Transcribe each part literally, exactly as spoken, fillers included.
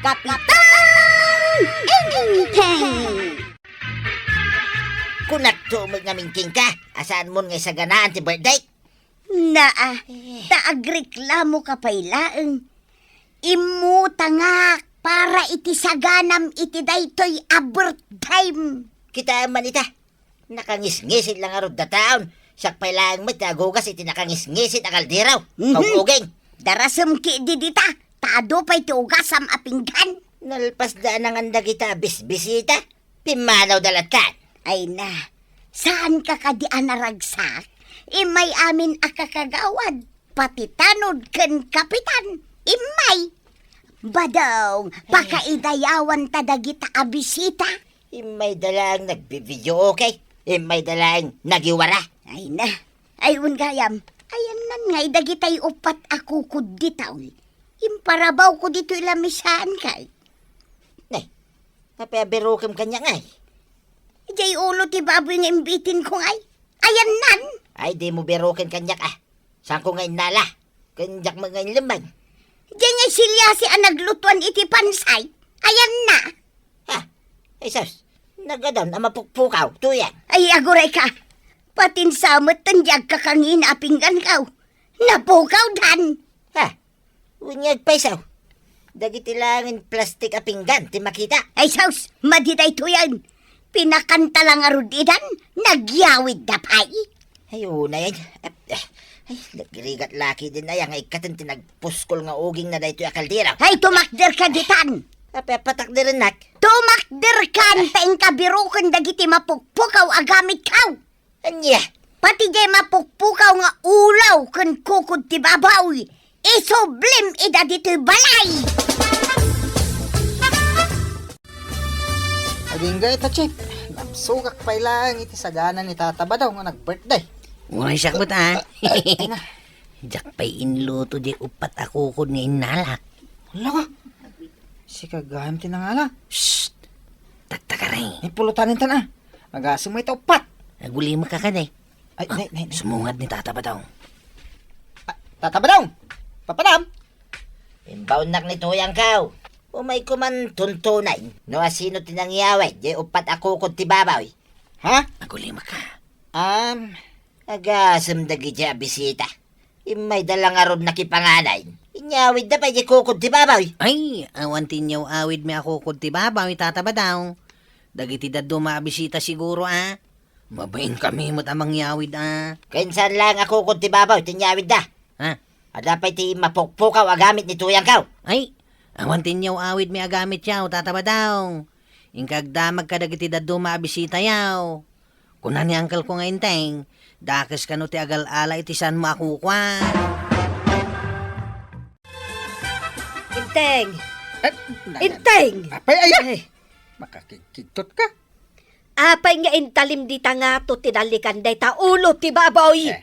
Kapitan Enteng! Kunakto met ngamin kenka, a saanmon nga isaganaan ti birthday? Naa, eh, ta agreklamo ka pay laeng. Immutangak para iti saganam iti daytoy a birthdayem. Kita man ita, nakangisngisit la ngarud dataon. Siak pay laeng met ti agugas iti nakangisngisit a kaldero. Mhm. Kauging. Darasem ketdi dita, ta adu pay ti ugasam a pinggan. Nalpasda a nangan dagita a bisbisita. Pimmanawda latta. Ay na, saanka kadi a naragsak? Immay amin a kakagawad, pati tanod ken kapitan, immay. Badong, eh, pakaidayawanta dagita a bisita. Immayda laeng nagbi-video, okay? Immayda laeng nagiwara. Ay na, ay wen gayam, ayannan ngay dagitay uppat a kukod dita, uy. Imparabawko ditoy lamisaan kay. Nay, apay a birokem kaniak ngay? Idiay ulo ti baboy nga imbitenko ngay. Ayannan. Ay, dimo biroken kaniak, ah. Saanko nga innala? Ken diak met nga inlemmeng. Diay ngay siliasi a naglutuan iti pansay. Ayanna. Ha? Ay, sus. Nagadaon a mapukpukaw, tuyang. Ay, agurayka. Patin sa met ti agkakangina a pingganko. Napukawdan. Ha? Wen nga agpayso. Dagiti laengen plastik a pinggan ti makita. Ay, sus! Madi daytoyen! Pinakanta la ngarud idan, nagyawidda pay. Ay, unay, ay, ay, nagrigat la ketdin aya nga ikkaten ti nagpuskol nga ugingna daytoy a kaldero. Ay, tumakderka ditan! Apay a patakderennak? Tumakderkan ta inka biroken dagiti mapukpukaw a gamitko. Ania? Pati diay mapukpukaw nga ulo ken kukod ti baboy, isublim ida ditoy balay! Agingga ita, Chief. Napsugak pay laeng iti sagana ni Tata Badaw nga nag-birthday. Uray siak met, ah. Ay, ay na. Diak pay inluto diay uppat a kukod nga innalak. Hala ka. Sika gayam ti nangala. Shh! Tattagari. Ay, pulutan intan, ah. Agasem mo ita uppat. Agulimek ka kadi. Ay, ah, nay, nay, nay. Sumungad ni Tata Badong. Ah, Tata Badong! Papanam? Imbaonnak ni Tuyangko. Umayko man tuntunen no asino ti nangyawid diay uppat a kukod ti baboy. Ha? Agulimek ka. Um, agasem dagiti a bisita. Immayda la ngarud nakipanganan. Inyawidda pay diay kukod ti baboy. Ay, awan ti inyaw-awidmi a kukod ti baboy, Tata Badong. Dagiti dadduma a bisita siguro, a. Mabain kami met a mangyawid, a. Ken saan laeng a kukod ti baboy ti inyawidda? Ha? Adda pay ti mapukpukaw a gamit ni Tuyangko. Ay, awan ti inyaw-awidmi a gamit yaw, Tata Badong. Inka agdamag kadagiti dadduma a bisita yaw. Kuna ni uncle ko nga Enteng, dakes kano ti agal-ala iti saanmo a kukua. Enteng! Eh, na-, Enteng! Apay, aya? Ay. Makakigkigtot ka. Apay nga intalim dita ngato ti nalikan dayta ulo ti baboy? Eh,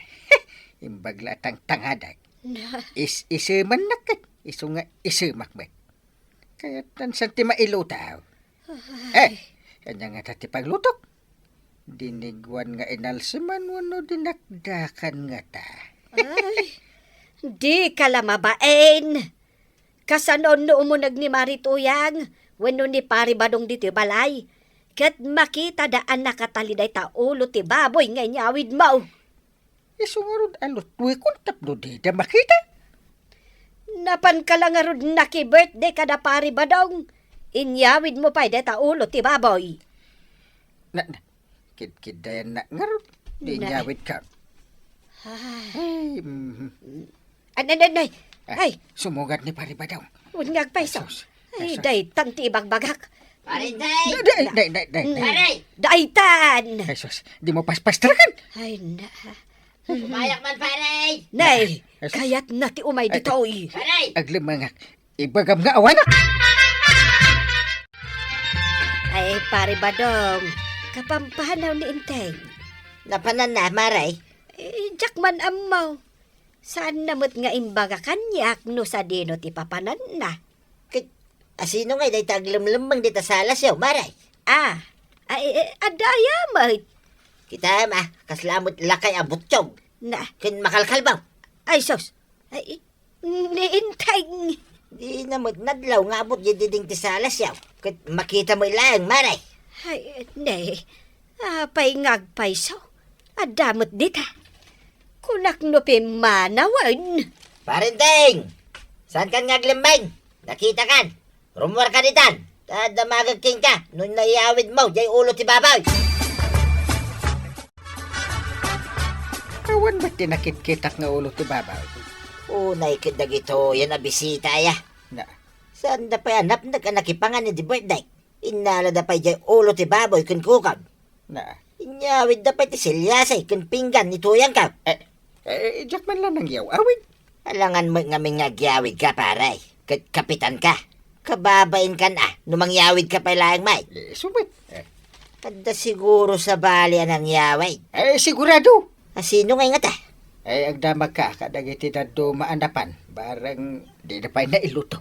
imbag la a tangtangadak. Na. Is-isemannak ket isu nga isemak met. Kayattan san ti mailutaw. Ay. Eh, ania ngata ti paglutok? Diniguan nga inalseman wenno dinakdakan ngata? Ay, dika la mabain. Kasano no umuneg ni Mari Tuyang wenno ni Pari Badong ditoy balay, ket makitada a nakatali dayta ulo ti baboy nga inyawidmo? Isu ngarud a lutwekon tapno dida makita. Napanka la ngarud naki-birthday kada Pari Badong, inyawidmo pay dayta ulo ti baboy. Na, na, kidkidayannak ngarud, di inyawidka. Ay. Ay, mhm. An-, an-, an-, ay. Ah, ay. Sumungad ni Pari Badong. Wen nga agpayso. Ay, sus. Ay, sus. Daytan ti ibagbagak. Pare Day! Day, day, day, day, day. Mm. Pare! Daytan! Ay, sus. Di mo paspastrakan. Ay, na. Umayak man, pare! Nay, ay, sus. Kayatna ti umay ditoy. Pare! Aglemmengak. Ibagam nga awanak. Ay, Pare Badong, kapampanaw ni Enteng. Napananna, Mare? Eh, diak man ammo. Saanna met nga imbaga kaniak no sadino ti papananna. Ket asino ngay dayta aglemlemmeng dita salasyo, Mare? Ah, ay, eh, adda aya met. Kitaem, ah, kasla met lakay a buttiog. Na. Ken makalkalbaw. Ay, sus. Ay, ni Enteng. Dina met nadlaw nga abut diding ti salasyaw. Ket makita met laeng, Mare. Ay, ne. Apay nga agpayso? Adda met dita. Kunak no pimmanawen. Parenteng! Saan kan nga aglemmeng? Nakita kan? Rumuar ka ditan. Ta damagek kenka no naiyawid mo, jay ulo ti baboy. Awan met ti nakitkitak nga ulo ti baboy. Unay ket dagitoy a nabisita aya. Na. Saan da pay a napnek a nakipangan idi birthday? Innalada pay jay ulo ti baboy ken kukab. Na. Inyawidda pay ti selyasay ken pinggan ni tuyangka. Eh, eh, diak man la nangyaw-awid. Alangan met ngamin nga agyawidka, pare. Ket kapitanka. Kababainkan a, no mangyawidka pay laeng met. Eh, isu met. Eh. Adda siguro sabali a nangyawid. Eh, sigurado. A sino ngay ngata? Eh, agdamagka kadagiti dadduma a napan. Bareng dida pay nailuto.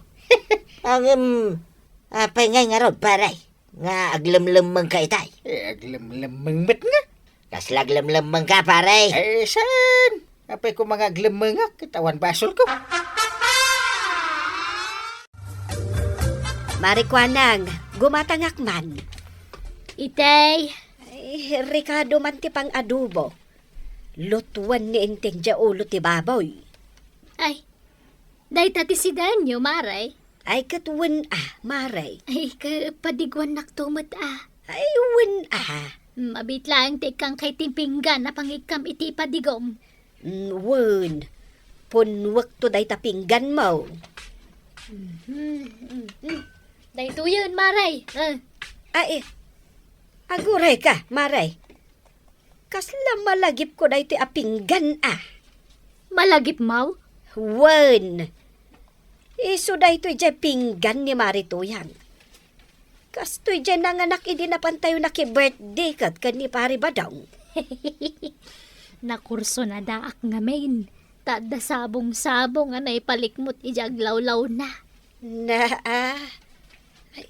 Ngem, apay ngay ngarud, pare? Nga aglemlemmengka itay? Eh, aglemlemmeng met nga. Kasla aglemlemmengka, pare? Eh, saan? Apay ko nga aglemmengak, ket awan basolko. Mare Kuanang, gumatangak man. Itay. Ay, rekado man ti pang-adobo. Lutuan ni Enteng jay ulo ti baboy. Ay, dayta ti sidaenyo, Mare? Ay, ket wen a, Mare. Ay, ket padiguannakto met a. Ay, wen a. Mabit laeng ti ikkangkay ti pinggan a pangikkam iti ipadigom. Mm, wen. Punnuekto dayta pingganmo. Mhm, mhm. Daytoyen, Mare. Ah. Ay, agurayka, Mare. Kasla malagipko daytoy a pinggan a. Malagipmaw? Wen. Isu daytoy jay pinggan ni Mare Tuyang. Kastoy jay nanganak idi napantayo naki-birthday ket ken ni Pare Badong. Nakurso na daak ngamin, ta adda sabong-sabong a naipalikmot iti aglawlawna. Naa. Ay,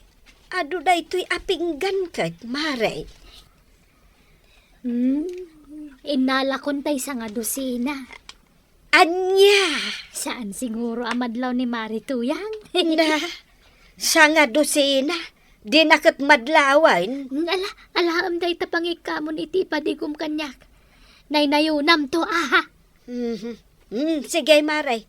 adu daytoy a pinggan ket, Mare. Hmm, innalakon tay sangadusina. Ania? Saan siguro a madlaw ni Mare Tuyang? Na, sangadusina. Dina ket madlawen. Ala, alaem dayta pangikkamon iti padigom kaniak. Naynayonamto, aha. Mhm. Mm, sige, Mare.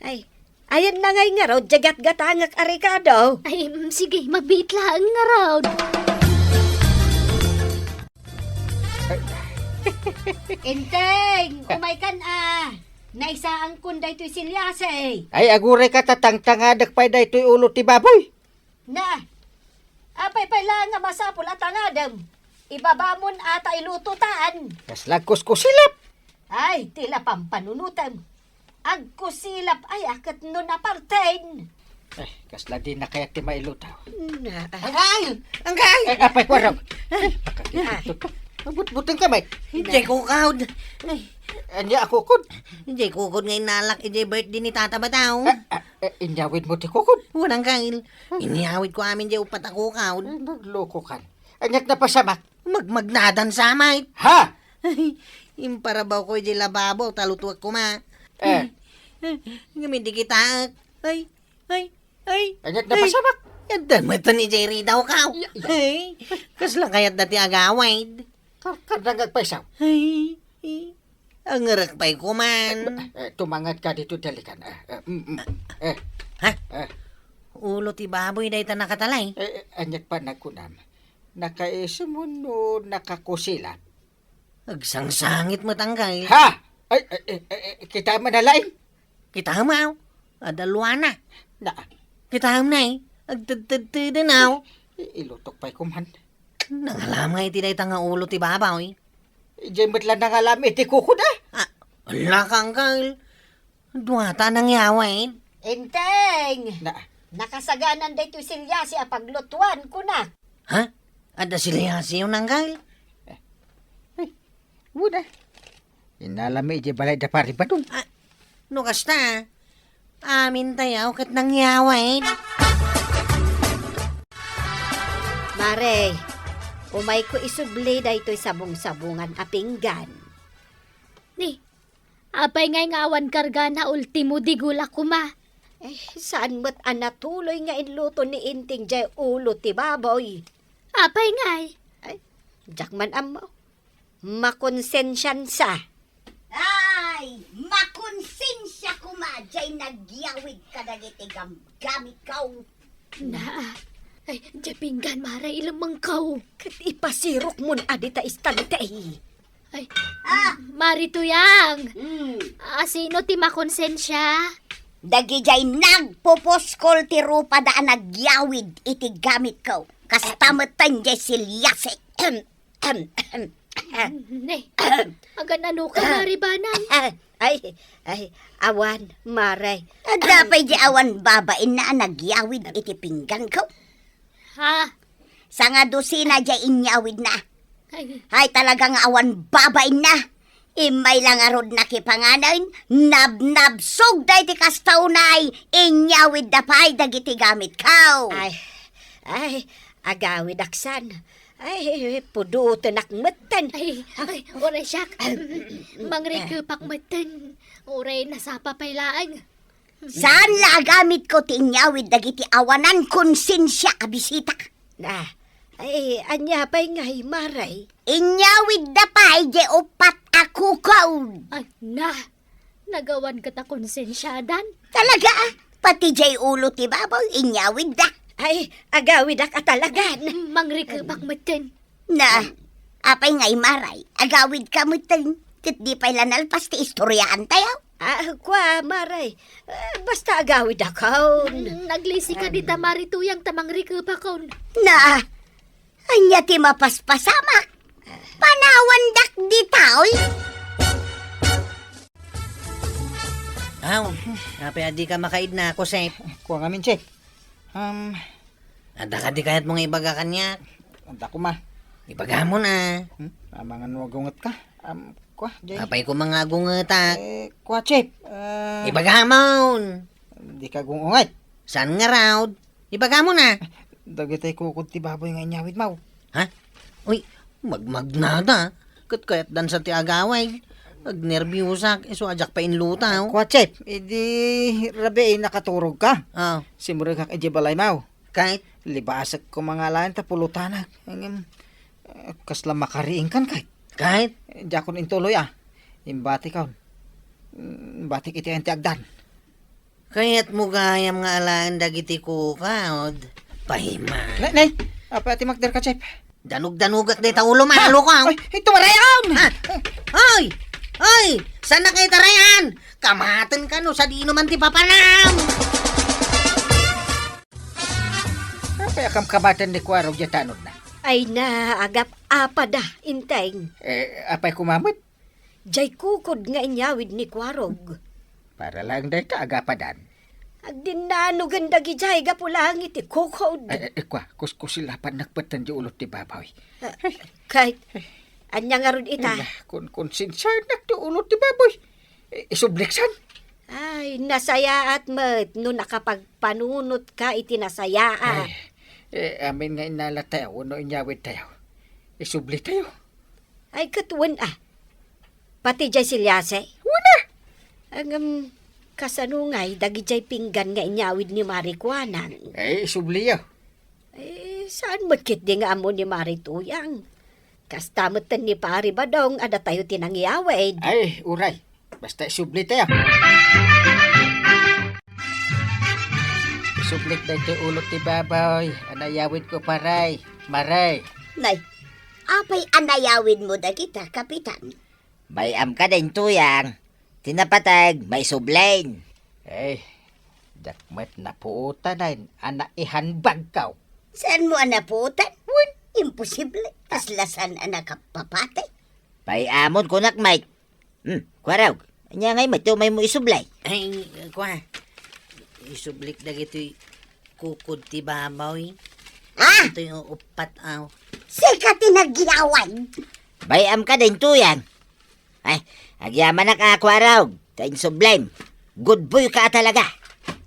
Ay, ayan na ngay ngarud, diay gatgatangek a rekado. Ay, mm, sige, mabiit laeng ngarud. Enteng, umaykan a. Naisaankon daytoy selyasi. Ay, agurayka ta tangtangadek pay daytoy ulo ti baboy. Na, apay pay laeng nga masapul a tangadem? Ibabamon a ta ilutotan. Kasla agkuskusilap. Ay, ti la pampanunotem. Agkusilap aya ket no naparten. Eh, kasla dina kayat ti mailuto. Na. Anggail! Anggail! Eh, apay, kuarog. Eh, pakakita ka. Butbuteng ka, Mike. Diay kukod. Ay. Ania a kukod? Diay kukod nga innalak idiay birthday ni Tata Batao. Eh, eh, eh, inyawidmo ti kukod? Wen, Anggail. Inyawidko amin diay uppat a kukod. Eh, naglokokan. Ania't napasamak? Magmagnadan sa, Mike. Ha? Imparabawko idiay lababo, ta lutuek koma. Eh. Ngem idi kitaek. Ay, ay, ay. Ania't napasamak? Adda met idiay ridaw, kaw. Ya, ya. Ay, kasla kayat dayta ti agawid? Kar-, karna nga agpayso. Ay, ay. Angerek pay koman. Eh, eh, tumangadka ditoy dalikan. Eh, eh, mm, mm. Eh. Ha? Eh. Ulo ti baboy dayta nakatalay. Eh, eh, ania't panagkunam? Nakaisumon no nakakusilap? Agsangsangit met, Anggail. Ha? Ay, eh, eh, eh, eh, kitaem a nalaing? Kitaem, aw. Adda luana. Na. Kitaem na, eh. Agtedtedteden, aw. I-, ilutok pay koman. Nangalam nga iti dayta nga ulo ti baboy, eh. Idiay met la nangalam iti kukod, ah. Ah, ala ka, Anggail. Duata a nangyawid. Enteng! Na. Nakasaganan daytoy selyasi a paglutuan, kunak. Ha? Adda selyasi, Anggail? Eh. Ay, wen a. Innalami idiay balay da Pari Badong. Ah, no kasta, amintayo ket nangyawid. Mare, umayko isubli daytoy sabong-sabongan a pinggan. Ni, apay ngay nga awan kargana, ultimo digul a koma? Eh, saan met a natuloy nga inluto ni Inting jay ulo ti baboy? Apay ngay? Ay, diak man ammo. Makonsensiansa. Ay, makonsensia koma jay nagyawid kadagiti gamgamitko. Na, ay, jay pinggan, Mare, ilemmengko. Ket ipasirokmon a dita istante. Ay, Ah! Mari Tuyang. Hmm. Asino ti makonsensia? Dagijay nagpupuskol ti rupada a nagyawid iti gamitko. Kasta metten jay siliasek. Ne, agan-ano ka, Mari Banang? Ay, ay, awan, Mare. Adda pay di awan babainna a nagyawid iti pingganko? Ha? Sanga dosina jay inyawidna. Ay. Ay, talaga nga awan babainna. Immay la ngarud nakipanganen, nabnabsog daydi kasta unay, inyawidda pay dagiti gamitko. Ay, ay, agawidak san. Ay, pudotenak metten. Ay, ay, uray siak. Mangrikepak metten. Uray nasapa pay laeng. Saan la a gamitko ti inyawid dagiti awanan konsensia a bisita? Ah, ay, ania pay ngay, Mare? Inyawidda pay jay uppat a kukod. Ay, na, nagawan ket a konsensiadan. Talaga, ah? Pati jay ulo ti baboy, inyawidda. Ay, agawidak a talagan. Mangrikepak metten. Na, apay ngay, Mare? Agawidka metten, ket di pay la nalpas ti istoriaantayo? Ah, kua, Mare. Eh, basta agawidakon. Mm, naglisika dita, Mari Tuyang, ta mangrikepakon. Na, ania ti mapaspasamak? Panawandak ditoy? Aw, apay a dika makaidna, Josep? Kua ngamin, Chef. Um, Adda kadi kayatmo nga ibaga kaniak? Adda koma. Ibagam na. Hmm? Amangan no agungetka. Um, kua, jay. Apay koma nga agungetak? Eh, kua, Chef. Eh, Ibagam. Dika agunget. Saan ngarud? Ibagam na. Dagitoy kukod ti baboy nga inyawidmo. Ha? Uy, magmagnada. Ket kayatdan sa ti agawid. Agnerbiosak, isu a diak pay inluto. Kua, Chef, idi rabii nakaturogka. Ah. Simrekak idiay balaymo. Ket? Libasek koma nga laeng ta pulutanak. Ngem, eh, kasla makariingkan ket. Ket? Eh, diakon intuloy, ah. Imbatikon. Mm, imbatik iti ayan ti agdan. Kayatmo gayam nga alaen dagiti kukod? Payman. Nay, nay, apay a ti makderka, Chef? Danug-danugak dayta ulo, maalo ka. Ay, ito, marayan! Ah! Ay! Ay! Saan na kayo tarayan? Kamaten ka no, sadino man ti papanam! Apay a kamkamaten ni Kuarog diay tanodna? Ay na, agap-apada, Inteng. Eh, apay koma met? Jay kukod nga inyawid ni Kuarog. Para laeng dayta agapadan. Agdinnanogen dagidiay gapu laeng iti kukod. Ay, ay, kua, kuskusilapan nakpeten di ulot ti baboy. Ah, ket, ania ngarud ita? Ala, kun, kun sinsernak ti ulot ti baboy. Eh, isubliksan? Ay, nasayaat met no nakapagpanunotka iti nasayaat. Ay, eh, amin nga innalatayo wenno inyawidtayo. Isublitayo. Ay, ket wen a. Pati jay siliase? Wen a. Ngem, kasano ngay dagidiay pinggan nga inyawid ni Mari Kuanang? Eh, isubliyo. Eh, saan met ketdi nga ammo ni Mari Tuyang? Kasta met ni Pari Badong a datayo ti nangyawid. Ay, uray. Basta isublitayo. Isublik daytoy ulot ti baboy a nayawidko, Pari. Mari. Nay, apay a nayawidmo dagita, Kapitan? Bay-am kadi, Tuyang. Ti napateg, maisublen. Eh, diak met napuotanen a naihanbagko. Saanmo a napuotan? Wen, imposible. Kasla saan a nakapapati. Bay-amon, kunak, Mike. Hmm, Kuarog, ania ngay met ti umaymo isublay? Ay, kua, isublik dagitoy kukod ti baboy. Ah! Itoy uppat, aw. Sika ti nagyawid. Bay-am kadi, Tuyang. Ay, agyamanak a, Kuarog, ta insublem. Good boy ka talaga.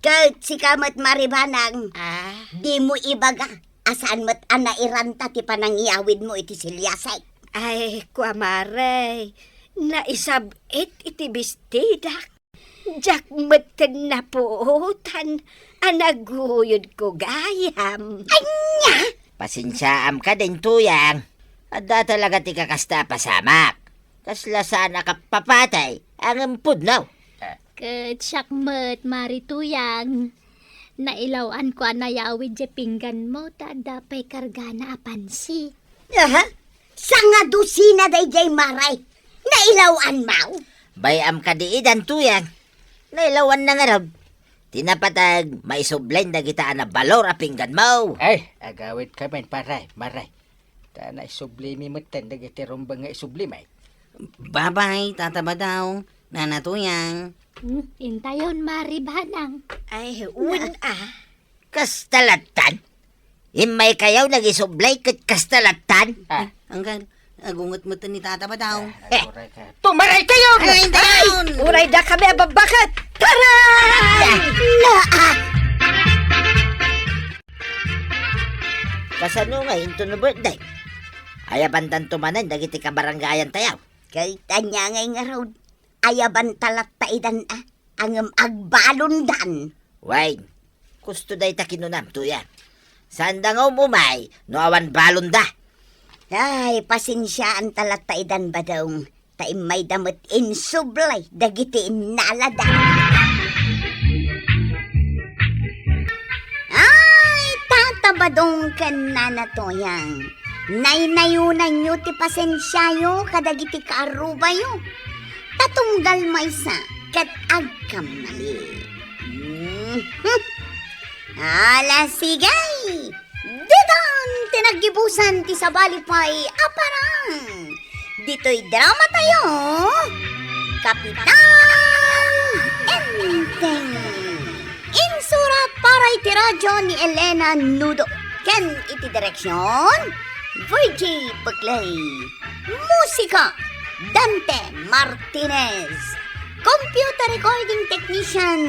Ket sika met, Mari Banang. Ah? Dimo ibaga a saan met a nairanta ti panangyawidmo iti siliasek. Ay, kua, Mari, naisab-et iti bestidak. Diak metten napuotan a naguyodko gayam. Ania? Pasensiaam kadin, Tuyang. Adda talaga ti kakasta a pasamak. Kasla saan a kapapatay, ngem pudno. Ket siak met, Mari Tuyang. Nailaw-anko a nayawid diay pingganmo ta adda pay kargana a pansit. Aha? Sangadusina daydiay, Mari. Nailaw-anmo? Bay-am kadi idan, Tuyang. Nailawanna ngarud. Ti napateg, maisubli dagita a nabalor a pingganmo. Ay, agawidkamin, pare, Mari. Ta naisublimi metten dagiti rumbeng nga isublimi. Babay, Tata Badong, Nana Tuyang. Hmm, intayon, Mari Banang. Ay, wen a. Kasta lattan? Immaykayo nagisubli ket kasta lattan? Ah. Anggal, agunget metten ni Tata Badong. Ah, eh, aguray ka. Tumaray kayo! Ay, intayon! Uray dakami a babbaket! Taray! Naa! Kasano nga inton no birthday? Ayabantanto manen dagiti kabarangayantayo. Ket ania ngay ngarud? Ayabanta latta idan a, ngem agbalondan. Wen, kusto dayta kinunam, Tuyang. Saanda nga um-umay no awan balonda. Ay, pasensiaanta latta idan, Badong. Ta immayda met insubli dagiti innalada. Ay, Tata Badong ken Nana Tuyang, naynayonanyo ti pasensiayo kadagiti kaarrubayo. Ta tunggal maysa ket agkamali. Mhm. Ala, sige. Ditan ti naggibusan ti sabali pay a parang. Ditoy dramatayo, Kapitan Enteng. Insurat para iti radyo ni Elena Nudo. Ken iti direksyon, Virgie Peclay. Musika, Dante Martinez. Computer recording technician,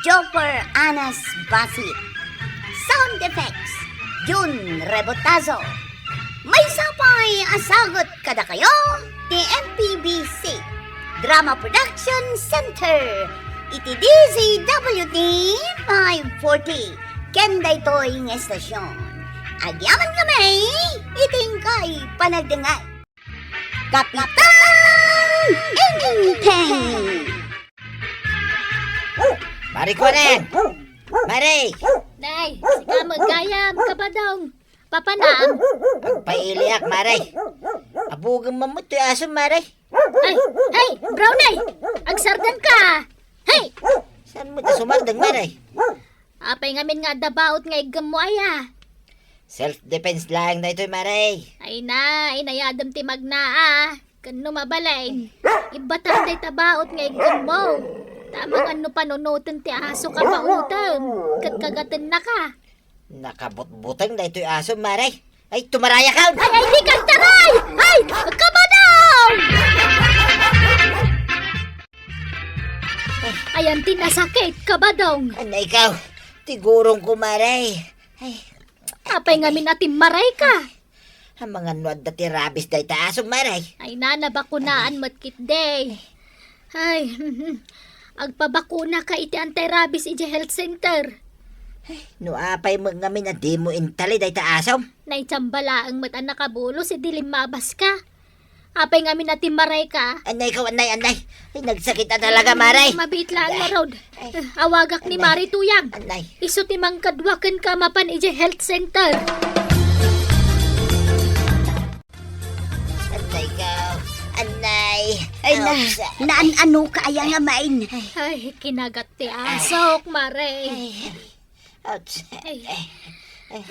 Joffer Anas Basit. Sound effects, Jun Rebotazo. Maysa pay a sagut kadakayo ti M P B C Drama Production Center iti D Z W T five forty. Ken daytoy nga estasyon, agyaman kami iti inkay panagdengngeg. Kapitan Enteng! Mari Kuareng! Mari! Nay, sika met gayam, Kabadong. Papanam? Agpailiak, Mari. Abugem man met toy asom, Mari. Ay, ay, Brownie! Agsardengka! Hey! Saan met a sumardeng, Mari? Apay ngamin nga adda baot nga iggemmo aya? Self-defense laeng daytoy, Mari. Ay na, inayadem ti magnaa. Ken no mabalin, ibbatam dayta baot nga iggemmo. Ta amangan no panunoten ti aso ka baotem, ket kagatennaka. Nakabutbuteng daytoy aso, Mari. Ay, tumarayakan! Ay, ay, dika agtaray! Ay, Kabadong! Ayan ti nasakit, Kabadong. Anay ikaw, ti gurongko, Mari. Ay. Apay ngamin a timmarayka? Amangan no adda ti rabies dayta asom, Mari. Ay, na, nabakunaan met ketdi. Ay, agpabakunaka iti anti-rabies idiay health center. Ay, no apay met ngamin a dimo intali dayta asom? Naitsamba laeng met a nakabulos idi limmabaska. Apay ngamin a timmarayka? Anay ikaw, anay, anay. Ay, nagsakit a talaga, Mari. Mabiit laeng ngarud. Ay. Eh, awagak ni Mari Tuyang. Anay. Isu ti mangkadua kenka mapan idiay health center. Anay ka. Anay. Ay, na, oops. Naan-anoka aya ngamin? Ay, kinagat ti asok, Mari. Ay. Ouch. Ay.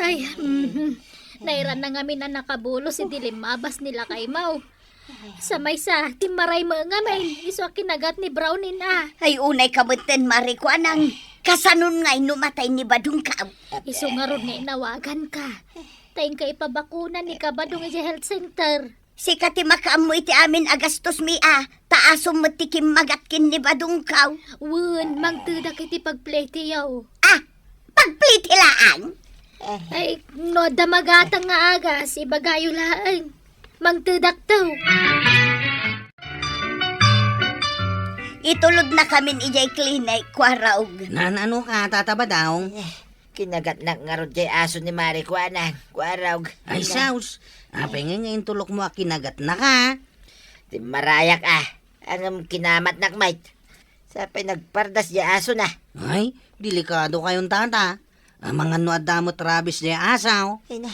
Ay, mhm. Nairanna ngamin a nakabulos idi limmabas ni lakaymo. Sa maysa, timmaray met ngamin, isu a kinagat ni Brownie a. Ay, unayka metten, Mari, kuanang, kasanon ngay no matay ni Badongko? Isu ngarud nga inawaganka. Ta inka ipabakuna ni Kabadong idiay health center. Sika ti makaammo iti amin a gastos mi a, ta asom met ti kimmagat ken ni Badongko. Wen, mangtedak iti pagplitiyo. Ah, pagpliti laeng? Ay, no adda magatang nga agas, ibagayo laeng. Mangtedakto. Itulodnakamin idiay klinik, Kuarog. Naan-ano ka, Tata Badaw? Eh, kinagatnak ngarud diay aso ni Mari Kuanang, Kuarog. Ay, sus. Apay nga intulokmo a kinagatnaka? Timmarayak a. Ngem kinamatnak met. Sapay nagpardas diay asona. Ay, delikado kayon, Tata. Amangan no adda met rabies diay aso. Ay, na,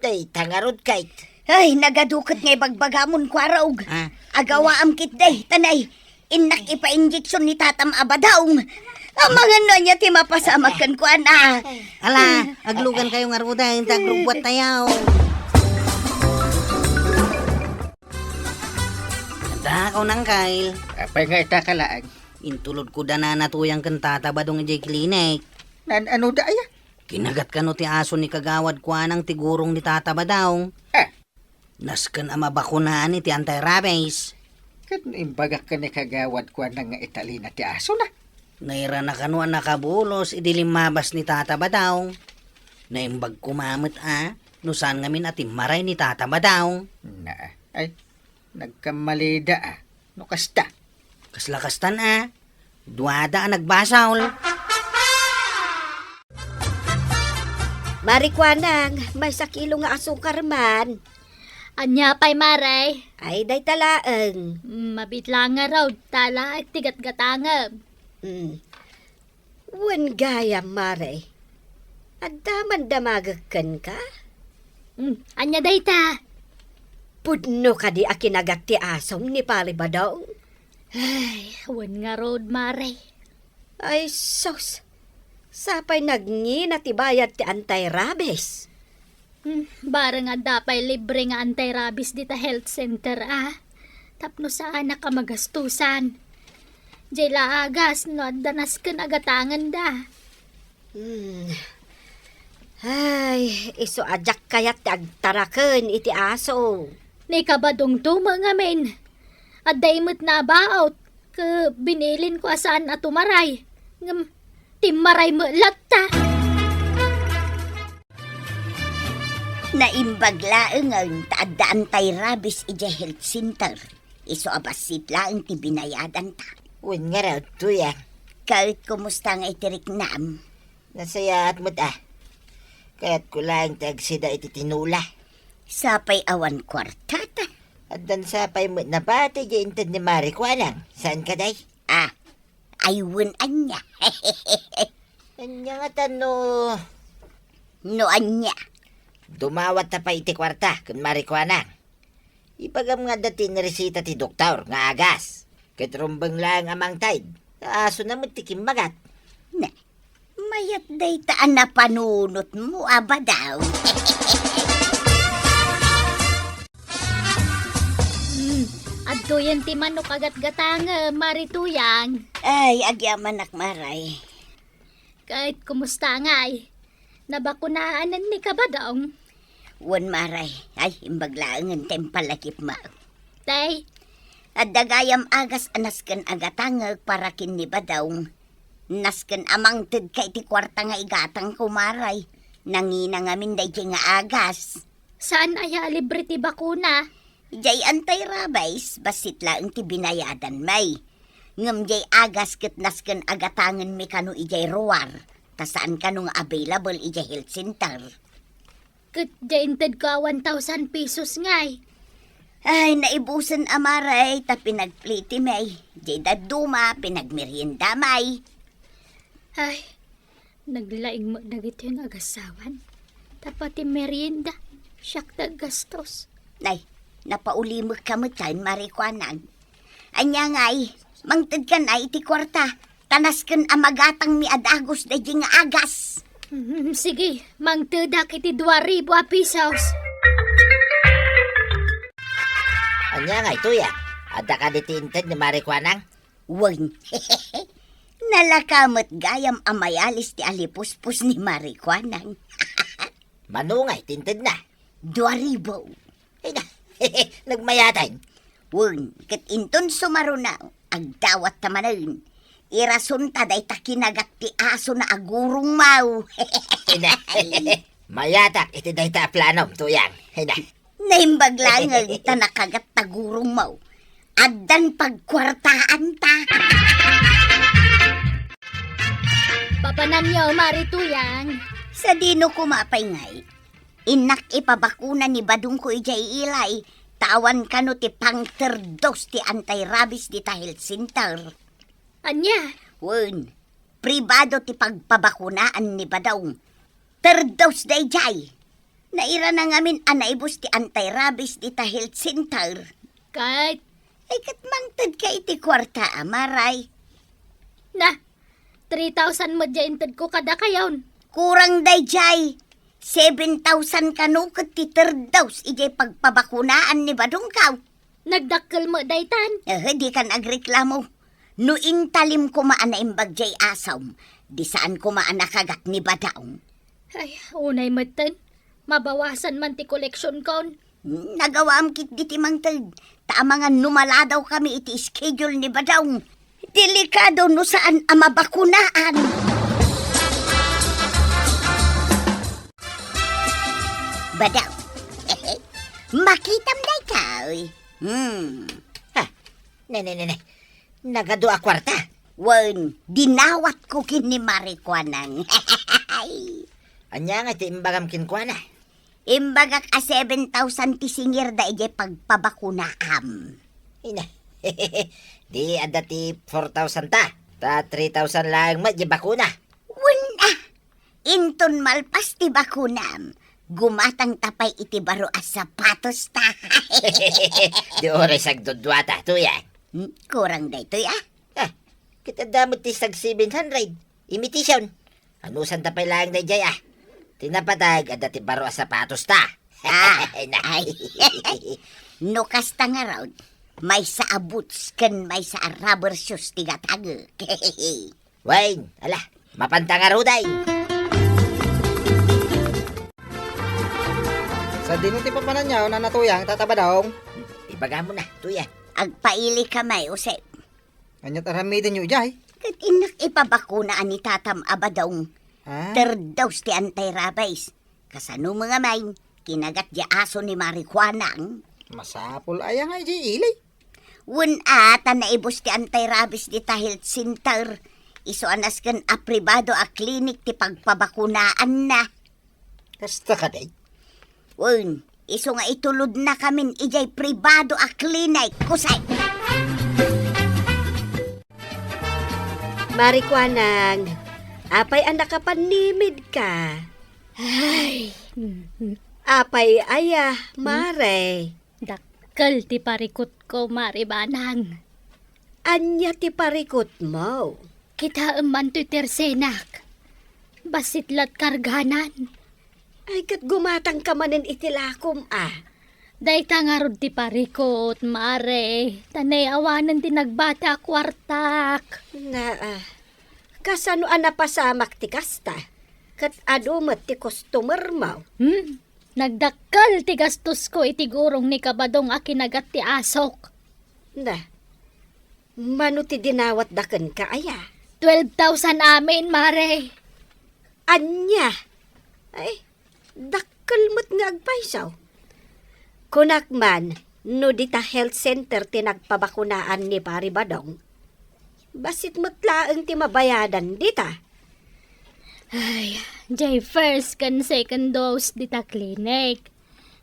dayta ngarud, Kate. Ay, nagadu ket nga ibagbagamon, Kuarog. Ah. Agawaam ketdi, ta nay, innak ipainjeksion ni Tatam a Badaw. Amangan no ania ti mapasamak kenkuana. Ala, aglugan kayo ngaruden, ta agrugbuattayo. Anta, Uncle Kyle. Apay nga ita ka laeng? Intulodko da Nana Tuyang ken Tata Badong idiay klinik. Naan-ano da aya? Kinagat kano ti aso ni Kagawad Kuanang ti gurong ni Tata Badong. Ah. Nasken a mabakunaan iti anti-rabies. Ket no imbagak ken ni Kagawad Kuanang nga italina ti asona. Nairana kano a nakabulos idi limmabas ni Tata Badong. Naimbag koma met a no saan ngamin a timmaray ni Tata Badong. Na, ay, nagkammalida a. No kasta. Kasla kastan a. Duada a nagbasol. Mari Kuanang, maysa kilo nga asukar man. Ania pay, Mare? Ay, dayta laeng. Mm, mabit la ngarud, ta alaek ti gatgatangem. Mm. Wen gayam, Mare. Adda man damagek kenka? Mm, ania dayta? Pudno kadi a kinagat ti asom ni Pari Badong? Ay, wen ngarud, Mare. Ay, sus! Sapay nagngina ti bayad ti anti-rabies. Hmm, bareng adda pay libre nga anti-rabies dita health center, a. Tapno saanak a magastusan. Diay la agas no adda nasken a gatangenda. Hmm. Ay, isu a diak kayat ti agtaraken iti aso. Ni Kabadongto met ngamin. Adda imet nabaot. Ket binilinko a saan a tumaray, ngem timmaray met latta. Naimbag laengen ta adda anti-rabies idiay health center. Isu a bassit laeng ti binayadanta. Wen ngarud, Tuyang. Ket kumusta nga iti riknam? Nasayaat met a. Kayatko laeng ti agsida iti tinola. Sapay awan kuartata. Addan sapay met napatay diay inted ni Mari Kuanang. Saan kadi? Ah, ay wen ania. Ania ngata no? No ania? Dumawatta pay iti kuarta ken Mari Kuanang. Ibagam nga adda ti inresita ti doktor nga agas. Ket rumbeng laeng a mangted. Ta asona met ti kimmagat. Ne, mayat dayta a napanunotmo a Badaw. Hmm, adtoyen ti manok a gatgatangem, Mari Tuyang. Ay, agyamanak, Maray. Ket kumusta ngay? Nabakunaanen ni Kabadong? Wen, Maray. Ay, imbag laengen ti impalagipmo. Tay? Adda gayam agas a nasken a gatangek para ken ni Badong. Nasken a mangtedka iti kuarta nga igatangko, Maray. Nangina ngamin daydiay nga agas. Saan aya a libre ti bakuna? Diay anti-rabies, bassit laeng ti binayadanmi. Ngem diay agas ket nasken a gatangenmi kano idiay ruar, ta saan kano nga available idiay health center. Ket diay intedko a one thousand pesos ngay. Ay, naibusen a, Maray, ta pinagplitimi. Diay dadduma, pinagmeriendami. Ay, naglaing met dagitoy nga agasawan. Ta pati merienda, siak ti aggastos. Nay, napaulimekka met, Mari Kuanang. Ania ngay, mangtedkan iti kuarta, ta nasken a magatangmi a dagus daydiay nga agas. Mm, sige, mangtedak iti dua ribu a pesos. Ania ngay, Tuyang? Adda kadi ti inted ni Mari Kuanang? Wen. Nalaka met gayam a mayalis ti alipuspos ni Mari Kuanang. Mano ngay ti intedna? Dua ribu. Ay na, nagmayatan. Wen, ket inton sumaruna, agdawatta manen. Irasonta dayta kinagat ti asona a gurongmo. Ay na, mayatak iti dayta a planom, Tuyang. Ay na. Naimbag laeng ta nakagat ta gurongmo. addan pagkuartaanta. Papananyo, Mari Tuyang. Sadino koma pay ngay? Innak ipabakuna ni badongko idiay ilay, ta awan kano ti pangterdos ti anti-rabies dita health center. Ania? Wen, pribado ti pagpabakunaan ni badong. Terdos daydiay. Nairana ngamin a naibus ti anti-rabies dita health center. Ket? Ay, ket mangtedka iti kuarta, a, Maray. Na, three thousand met diay intedko kadakayon. Kurang daydiay. Seven thousand kano ket ti terdos idiay pagpabakunaan ni badongko. Nagdakkel met daytan. Eh, dikan agreklamo. No intalim koma a naimbag diay asom, di saan koma a nakagat ni badong. Ay, unay metten. Mabawasan man ti koleksionkon. Nagawaam ketdi ti mangted, ta amangan no maladawkami iti schedule ni badong. Delikado no saan a mabakunaan. Badong. Makitam daytoy. Hmm. Ha? Ne, ne, ne, ne. Nagadu a kuarta. Wen, dinawatko ken ni Mari Kuanang. Ania nga ti imbagam kenkuana? Imbagak a seven thousand ti singirda idiay pagpabakunaam. Ina. Di adda ti four thousand ta. Ta three thousand laeng met di bakuna. Wen, ah, inton malpas ti bakunam, gumatang ta pay iti baro a sapatos ta. Di oras agdudua ta, tuya. Hmm, kurang daytoy, ah. Ah, ket adda met ti sag seven hundred. Imitation. Anusan ta pay laeng daydiay, ah. Ti napatag, adda ti baro a sapatos ta. Ah, ay. No kasta ngarud, maysa a boots ken maysa a rubber shoes ti gatangek. Wen, ala, mapanta ngarud ay. Sadino ti papananyo, Nana Tuyang, Tata Badong? Ibagam na, Tuyang. Agpaili ka may, Jose. Ania't aramidenyo idiay? Ket innak ipabakuna a ni Tatam a Badong. Ah? Terdos ti anti-rabies. Kasano met ngamin, kinagat di aso ni Mari Kuanang? Masapul aya nga idiay ili? Wen a, ta naibus ti anti-rabies dita health center. Isu a nasken a pribado a klinik ti pagpabakunaanna. Kasta kadi? Wen, isu nga itulodnakamin idiay pribado a klinik, kusay. Mari Kuanang, apay a nakapannimidka? Ay. Apay aya, Mare? Dakkel ti parikutko, Mari Banang. Ania ti parikutmo? Kitaem man toy tersenak. Bassit la't karganan. Ay, ket gumatangka manen iti lakom, a. Dayta ngarud ti parikut, Mare. Ta naawanen ti nagbati a kuartak. Naa. Kasano a napasamak ti kasta? Ket adu met ti customermo? Hmm? Nagdakkel ti gastosko iti gurong ni Kabadong a kinagat ti asok. Na, mano ti dinawatda kenka aya? Twelve thousand amin, Mare. Ania? Ay, dakkel met nga agpayso. Kunak man, no dita health center ti nagpabakunaan ni Pari Badong, bassit met laeng ti mabayadan dita. Ay, jay first ken second dose dita clinic.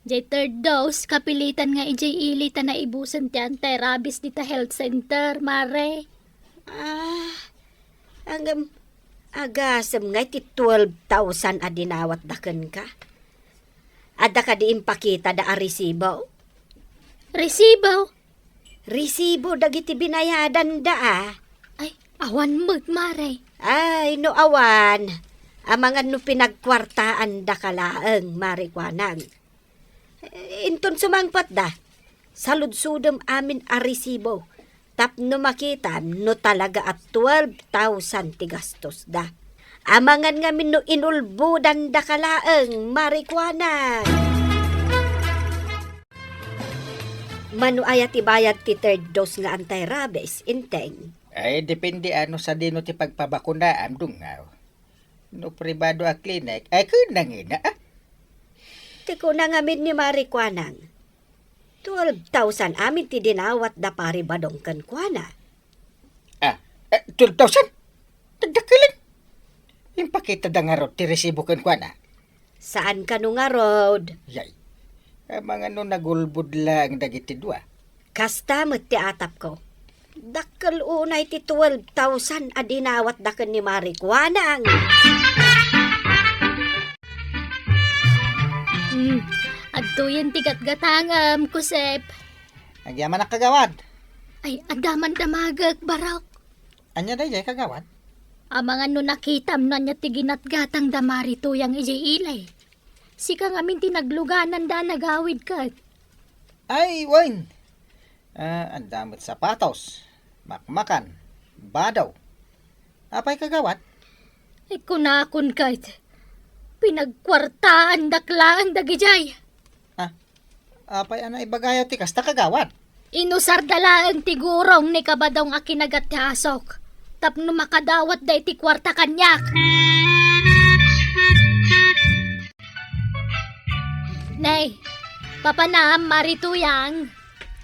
Jay third dose, kapilitan nga ijay ili ta naibusen ti anti-rabies dita health center, Mare. Ah, ngem, agasem nga iti twelve thousand a dinawatda kenka. Adda kadi impakitada a resibo? Resibo? Resibo dagiti binayadanda, a. Ay, awan met, Mare. Ay, no awan, amangan no pinagkuartaandaka laeng, Mare Kuanang. Inton sumangpatda, saludsodem amin a resibo tapno makitam no talaga a twelve thousand ti gastosda. Amangan ngamin no inulbodandaka laeng, Mare Kuanang. Mano aya ti bayad ti third dose nga anti-rabies, Enteng? Ay, depende a no sadino ti pagpabakunaam, Dungaw. No pribado a klinik, ay, kunang ina, a. Ti kuna ngamin ni Mari Kuanang, Twelve thousand amin ti dinawat da Pari Badong kenkuana. Ah, eh, twelve thousand? Dagdakkel. Impakitada ngarud ti resibo kenkuana. Saan kano ngarud? Yay. Amangan no nagulbod laeng dagiti dua. Kasta met ti atapko. Dakkel unay ti twelve thousand a dinawatda ken ni Mari Kuanang. Hmm, adtoyen ti gatgatangem, Kusep. Agyamanak, kagawad. Ay, adda man damagek, Barok. Ania daydiay, kagawad? Amangan no nakitam no ania ti ginatgatang da Mari Tuyang idiay ili. Sika ngamin ti nagluganan da nagawid ket. Ay, wen. Ah, adda met sapatos, makmakan, badaw. Apay, kagawad? Ay, kunakon ket, pinagkuartaandak laeng dagidiay. Ah, apay a naibagayo ti kasta, kagawad? Inusarda laeng ti gurong ni Kabadong a kinagat ti asok tapno makadawatda iti kuarta kaniak. Nay, papanam, Mari Tuyang.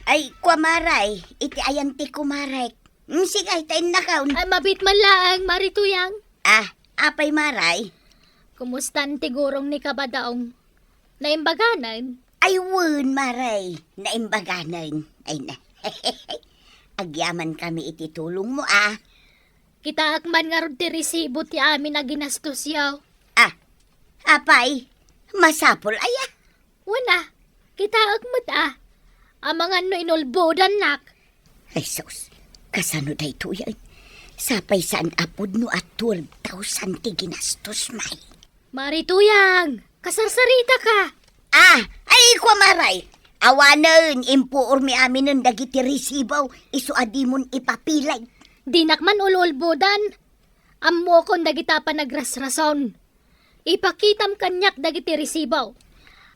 Ay, kua, Maray, iti ayan ti kumarek. Mm, sige, ta innakon. Ay, mabit man laeng, Mari Tuyang. Ah, apay, Maray? Kumustan ti gurong ni Kabadong? Naimbaganen? Ay, wen, Maray. Naimbaganen. Ay na. Agyaman kami iti tulongmo, ah. Kitaek man ngarud ti resibo ti amin a ginastosyo. Ah, apay, masapul aya? Wen a, kitaek met a. Amangan no inulbodannak. Ay, sus, kasano daytoyen? Sapay saan a pudno a twelve thousand ti ginastos, may. Mari Tuyang, kasarsarita ka. Ah, ay, kua, Maray. Awanen, impuormi aminen dagiti resibo, isu a dimon ipapilit. Dinak man ululbodan. Ammokon dagita panagrasrason. Ipakitam kaniak dagiti resibo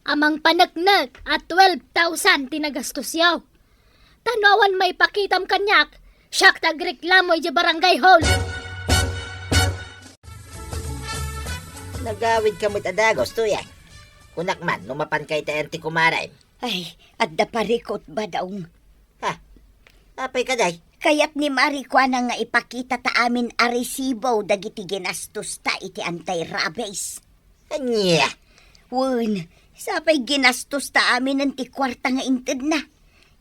a mangpaneknek a twelve thousand ti nagastosyo. Ta no awan maipakitam kaniak, siak ti agreklamo idiay barangay hall. Nagawidka met a dagus, Tuyang. Kunak man no mapanka iti ayan ti kumarem. Ay, adda parikut, Badong. Ha? Apay kadi? Kayat ni Mari Kuanang nga ipakitata amin a resibo dagiti ginastosta iti anti-rabies. Ania? Wen, sapay ginastosta aminen ti kuarta nga intedna.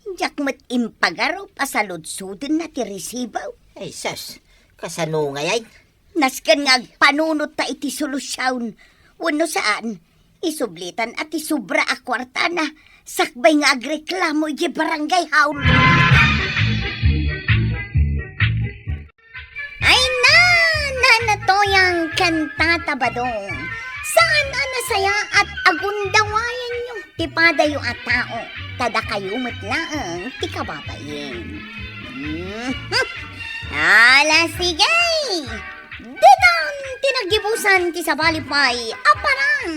Diak met impagarup a saludsodenna ti resibo. Ay, sus, kasano ngay? Nasken nga agpanunotta iti solusion. Wenno saan, isublitanta ti sobra a kuartana, sakbay nga agreklamo idiay barangay hall. Ay na, Nana Tuyang ken Tata Badong. Saan a nasayaat a gundawayanyo ti padayo a tao, ta dakayo met laeng ti kababain. Mhm. Ala, sige! Ditan ti naggibusan ti sabali pay a parang.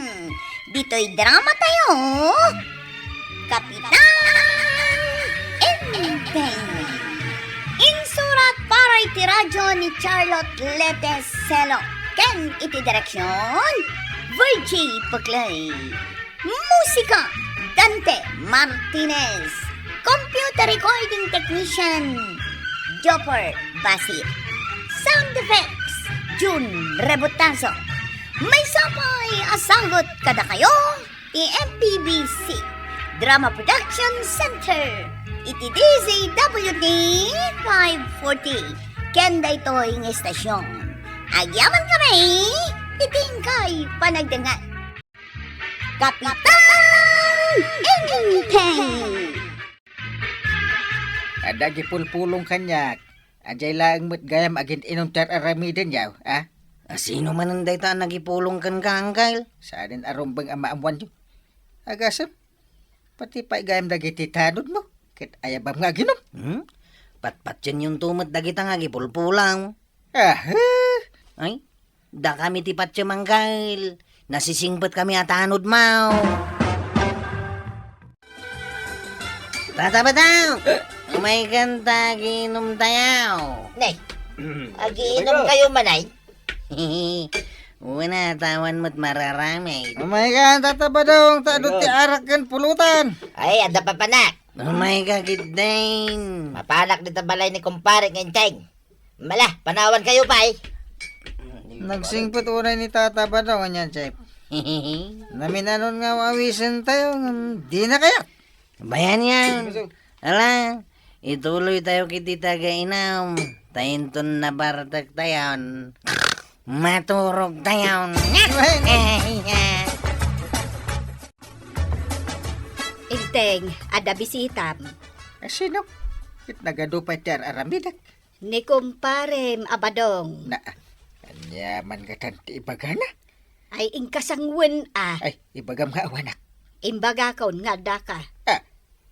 Ditoy dramatayo, Kapitan Enteng. Insurat para iti radyo ni Charlotte Lete Celo ken iti direksyon, Virgie Peclay. Musika, Dante Martinez. Computer recording technician, Jopper Basit. Sound effects, Jun Rebutazo. Maysa pay a sagut kadakayo ti M P B C Drama Production Center iti D Z W T five forty ken daytoy nga estasyon. Agyaman kami iti inkay panagdengngeg. Kapitan Enteng! Adda agipulpulong kaniak. Adiay laeng met gayam agin-inum ti ar-aramidenyo, a? A, sino manen dayta a nagipulong kenka, Angkel? Saanen a rumbeng a maammoanyo. Agasem, pati pay gayam dagiti tanodmo, ket ayabam nga aginum. Hmm? Patpatienyon to met dagita nga agipulpulong. Ah, eh. Ay, dakami ti patiem, Angkel. Nasisingpet kami a tanodmo. Tata Badong! Umaykan ta agiinumtayo. Nay, agiinumkayo man, ay? Wen a, ta awan met mararamid. Umaykan, Tata Badong, ta adu ti arak ken pulutan. Ay, adda papanak. Umay ka, Gideng. Mapanak dita balay ni kumpare nga Enteng. Mala, panawan kayo pay. Nagsingpet unay ni Tata Badong, anya, Chef. Naminanon nga awisen tayo, ngem di na kayat. Bayan yan. Ala, ituloy tayo kiti taga-inam. Ta inton nabartek tayon, maturog tayon. Enteng, adda bisitam. A, sino? Ket nagadu pay ti ar-aramidek. Ni kumparem a Badong. Na, ania man ngatan ti ibagana? Ay, inkasangwen a. Ay, ibagam nga awanak. Imbagakon nga addaka. Ah.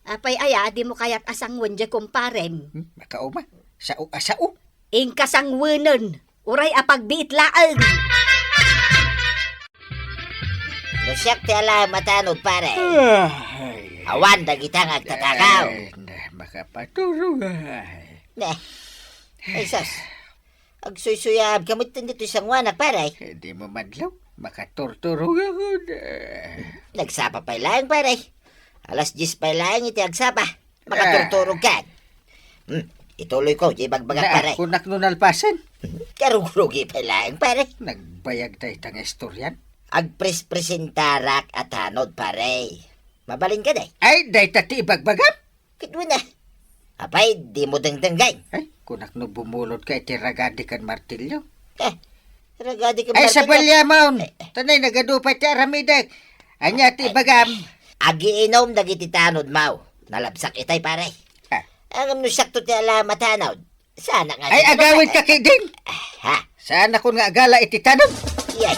Apay aya a dimo kayat a sangwen diay kumparem? Hmm, makauma. Sao a sao. Inkasangwenen. Uray a pagbiit laeng. No siak ti alaem a tanod, pare. Ay. Awan dagita nga agtatakaw. Ay, na, makapaturog, ay. Ne. Ay, sus. Agsuysuyaabka met ditoy sangoanak, pare. Eh, dimo madlaw. Makaturturog ako na. Nagsapa pay laeng, pare. Alas dies pay laeng iti agsapa. Makaturturog ka. Hmm, ituloy ko, di bagbagak, pare. Kunak no nalpasen. Karugrugi pay laeng, pare. Nagbayag dayta nga istorian. Agprespresentarak a tanod, pare. Mabalin ka, day? Ay, dayta ti ibagbagam? Ket wen a. Apay, dimo dengdenggen? Ay, kunak no bumulod ka iti ragadi ken martilyo. Eh, ragadi ken martilyo? Ay, sabalya maon. Eh, eh. Tanay, nagadu pay ti aramidek. Ania ti ibagam? Agiinom dagiti tanod, maw. Nalabsak itay, pare. Ah. Ngem no siakto ti alaem a tanod, saanak nga. Ay, agawid ka, Kiding. Ha? Saanakon nga agala iti tanod. Iyay.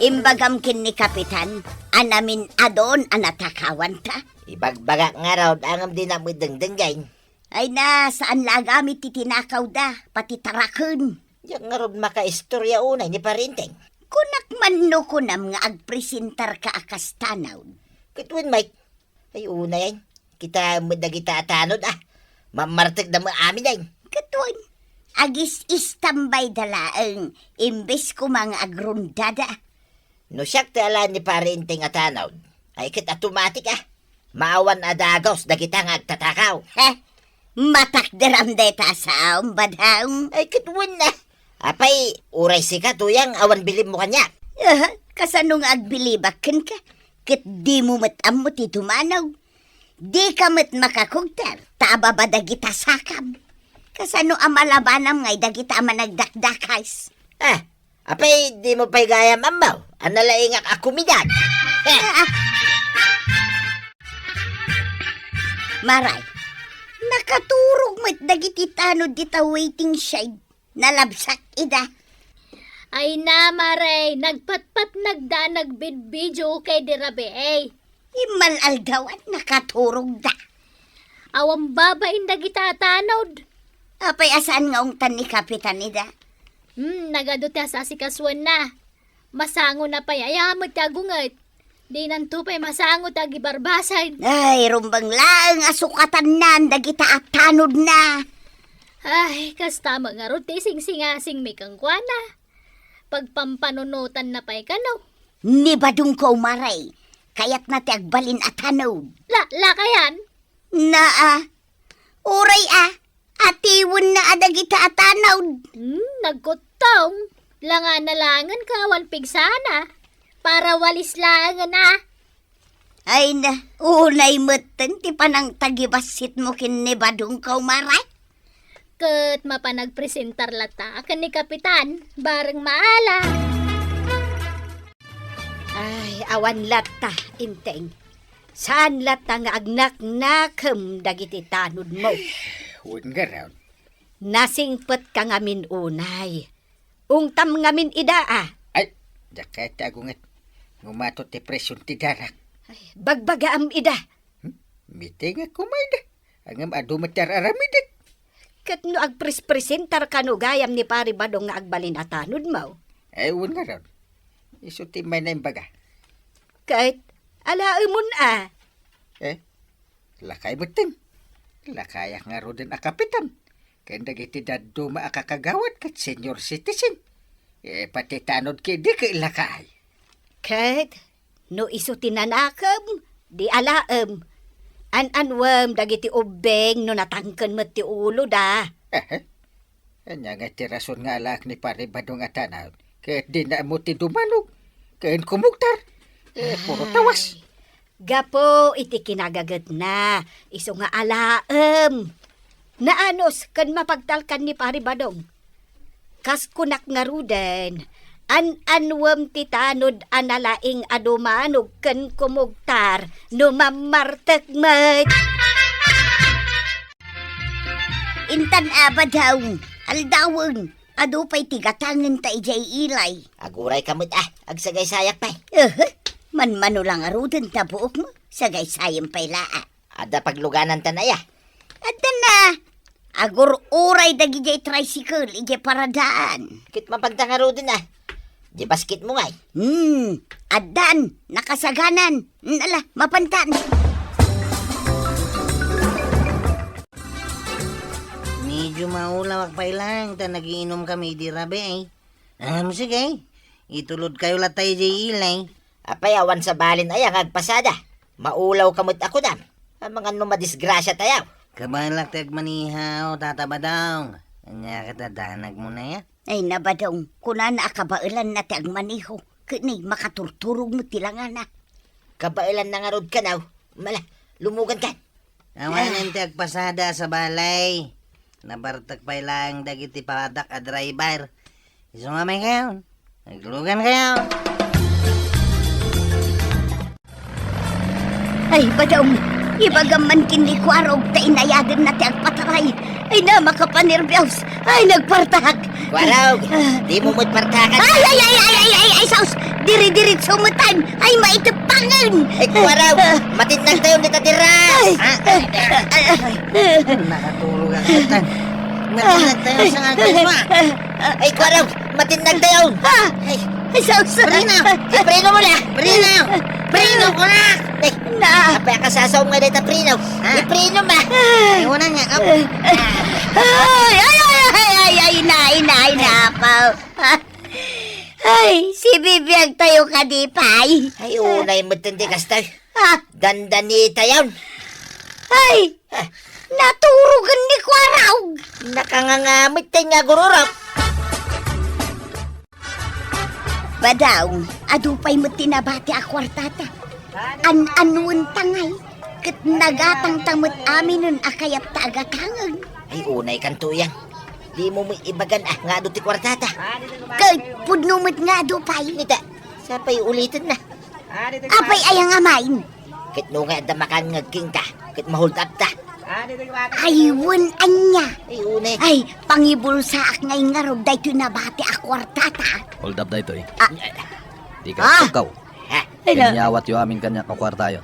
Imbagam ken ni Kapitan a namin-adon a natakawanta. Ibagbagak ngarud, ngem dinak met dengdenggen. Ay na, saan la agamit ti tinakawda, pati taraken. Diak ngarud makaistorya unay ni Pare Enteng. Kunak man no kunam nga agpresentarka a kas tanod. Ket wen, Mike, ay, unay, ay, kitaem met dagita a tanod, ah. Mammartekda met amin, ay. Ket wen, agis-istambayda laeng, imbes koma nga agrundada. No siak ti alaen ni Pare Enteng a tanod, ay ket automatic, ah. Maawan a dagus dagita nga agtatakaw. He? Matakderam dayta a saom, Badong. Ay, ket wen a. Apay, uray sika, tuyang, awan bilibmo kaniak. Aha, kasano nga agbilibak kenka? Ket dimo met ammo ti tumanaw. Dika met makakugter, ta ababa dagita sakam. Kasano a malabanam ngay dagita a managdakdakas? Ah, apay, dimo pay gayam ammo a nalaingak a kumidag? Maray, nakaturog met dagiti tanod dita waiting shed. Nalabsak ida. Ay na, Maray, nagpatpatnagda a nagbidbidio kay di rabii. Immal-aldawan, nakaturogda. Awan babain dagita a tanod. Apay a saan nga ungtan ni Kapitan ida? Hmm, nagadu ti asasikasuenna. Masango na pay aya met ti agunget. Dinanto pay masango ti agibarbasag. Ay, rumbeng laeng a sukatannan dagita a tanodna. Ay, kasta met ngarud ti isingsingasingmi kenkuana. Pagpampanunotanna pay kano. Ni Badongko, Maray, kayatna ti agbalin a tanod. La, lakayan? Naa, uray a, atiwenna a dagita a tanod. Hmm, nagkuttong. Langana laengen ket awan pigsana. Para walis laengen a. Ay na, unay metten ti panangtagibassitmo ken ni Badongko, Maray. Ket mapan agpresentar latta ken ni Kapitan, bareng maala. Ay, awan latta, Enteng. Saan latta nga agnaknakem dagiti tanodmo. Wen ngarud. Nasingpetka ngamin unay. Ungtam ngamin ida, a. Ay, diak kayat ti agunget. Ngumato ti presyon ti darak. Ay, bagbagaam ida. Hmm? Mitengek koma ida. Ngem adu met ti ar-aramidek. Ket no agprespresentar kano gayam ni Pare Badong nga agbalin a tanodmo? Ay, wen ngarud. Isu ti mayna imbaga. Ket, alaemon a. Eh, lakay metten. Lakayak ngaruden a kapitan. Ken dagiti dadduma a kakagawad ket senior citizen. Eh, pati tanod ket di ket lakay. Ket, No isu ti nanakem, di alaem. An-annuem dagiti ubbing no natangken met ti uloda. Ehe. Ania nga ti rason nga alaek ni Pari Badong a tanaon, ket dina ammo ti dumanog ken kumugtar? Eh, puro tawas. Gapu iti kinagagetna, isu nga alaem. Naanus ken mapagtalkan ni Pari Badong. Kas kunak ngaruden, an-annuem ti tanod a nalaing a dumanog ken kumugtar no mammartek met. Intan a, Badong, aldawen, adu pay ti gatangenta idiay ilay. Agurayka met a, agsagaysayak pay. Ehe, manmano la ngaruden ta buokmo, sagaysayen pay la a. Adda paglugananta aya? Adda na. Agur-uray dagidiay tricycle idiay paradaan. Ket mapagta ngaruden a. Di basketmo ngay? Hmm, addan, nakasaganan. Nala, mapantan. Medyo maulawak pay lang ta nagiinumkami idi rabii. Am, sige. Itulodkayo latta idiay ilay. Apay, awan sabalin aya nga agpasada? Maulawka met a kunam. Amangan no madisgrasiatayo. Kabaelak ti agmaneho, Tata Badong. Ania ket a danagmo na ya? Ay, na, Badong, kunana a kabaelanna ti agmaneho. Ket ni, makaturturog met ti langana. Kabaelanna ngarud kano? Mala, lumugankan. Awanen ti agpasada a sabali. Nabartek pay laeng dagiti padak a driver. Isu nga maikayon. Naglugankayo. Ay, Badong, ibagam man ken ni Kuarog ta inayadenna ti agpataray. Ay na, makapanerbios. Ay, nagpartak. Kuarog, ah, dimo met partakan. Ay, ay, ay, ay, ay, ay, ay, sus! Diri-diritso metan. Ay, maiteppangen. Ay, Kuarog, ah, matinnagtayon dita dira. Ay, ah, ah, ah, ah. Nakatulog ako, tan. Matinnagtayon sa akin, ma. Ay, Kuarog, matinnagtayon. Ah, ay, sus! Preno! Ipreno mo la! Preno! Preno ko na! Ay, na! Apay a kasasaom nga dayta preno? Ha? Ipreno ma! Ay, wala nga, apo. Ay, ay, ay, ay, ay, ay, na, ina, ina, apo. Ay, sibibiagtayo kadi pay. Ay, unay met ti kasta. Ah. Dandanitayon. Ay, ah, naturogen ni Kuarog. Nakangangamit ti nga gururap. Badong, adu pay met ti nabati a kuartata. An-anuen ta ngay, ket nagatangta met aminen a kayatta a gatangen. Ay, unay kanto yan. Dimo met ibagan a nga adu ti kuartata. Ket pudno met nga adu pay. Nita, sapay uliten na. Apay aya nga main? Ket no nga adda makan nga agkinta, ket ma-hold up ta. Ay, wen ania. Ay, une. Ay, pangibulsaak nga ingarod daytoy nabati a kuartata. Hold up daytoy. Ah. Di ka tukkaw. Ha? Ay, na. Inyawatyo amin kaniak a kuartayo.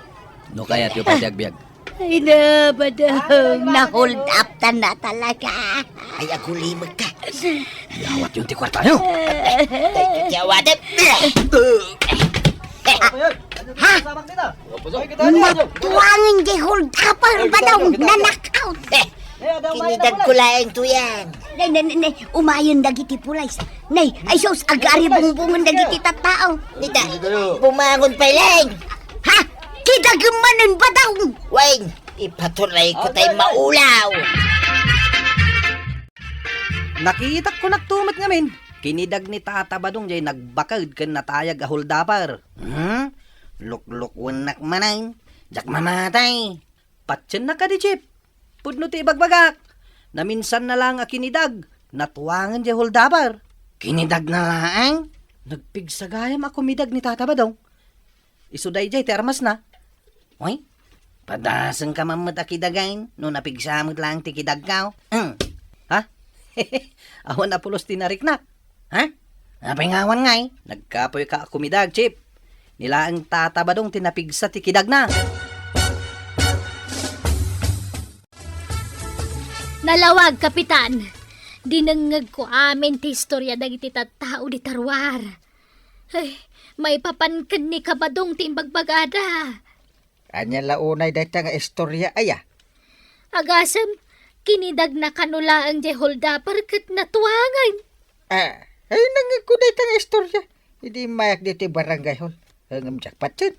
No kayatyo pay ti agbiag. Ay na, Badong, na-hold up ta na talaga. Ay, agulimekka. Yawatyon ti kuartayo. Ay, yawatyon. Ha? Natuangen di hold upper, Badong, na-knock out. Eh, kinidagko laeng to yan. Ne, ne, ne, ne, umayen dagiti pulis. Ne, ay sus, agaribungbungen dagiti tattao. Nita, bumangon pay laeng. Ha? Kidagem manen, Badong. Wen, ipaturayko tay maulaw. Nakitak ko naktumet ngamin. Kinidag ni Tata Badong jay nagbaked ken natayag a hold upper. Hmm? Luklukwennak manen. Diak mamatay. Patiennak kadi, Chief. Pudno ti ibagbagak. Naminsan na lang a kinidag, natuangen jay hold upper. Kinidag na laeng? Nagpigsa gayam a kumidag ni Tata Badong. Isu dayjay ti armasna. Uy, padasengka man met a kidagen no napigsa met laeng ti kidagko. Hmm. Ha? Awan a pulos ti nariknak. Ha? Apay nga awan ngay? Nagkapoyka a kumidag, Chief. Ni laeng Tata Badong ti napigsa ti kidagna. Nalawag, Kapitan. Dinengngegko amin ti istoria dagiti tattao dita ruar. Ay, maipapan ken ni Kabadong ti imbagbagada. Ania la unay dayta nga istoria aya? Agasem, kinidagna kano laeng jay hold upper ket natuangen. Ah, ay, nangngegko dayta nga istoria idi immayak ditoy barangay hall. Ngem jackpot ken.